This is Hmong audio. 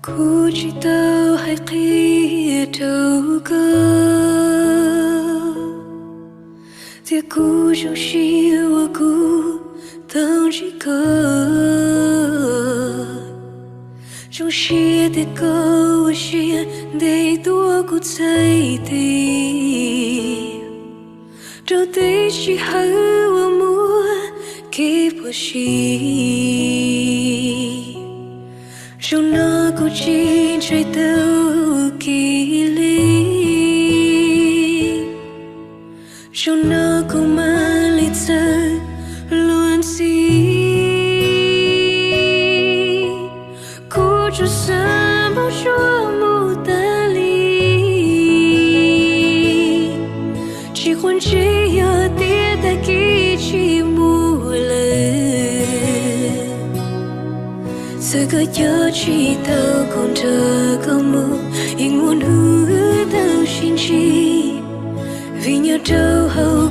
Kuv tsis tau hais qhia rau koj tias kuv zoo siab uas kuv tau ntsib koj. Zoo siab tias koj ua siab ntev tuaj kuv txhais tes rau tej sij hawm uas muaj kev phom sij. Zaum no kuv tsis ntshai tau kev li, zaum no kuv mam li txawj luag ntxhi. Kuv tsuas xav npau suav mus tas li, tsis quav ntsej yog tias tag kis tsis muaj lawm. Txawm koj coj tsis tau kuv nrog koj mus, yeej muaj hnub wb tau sib ntsib, vim nyob rau hauv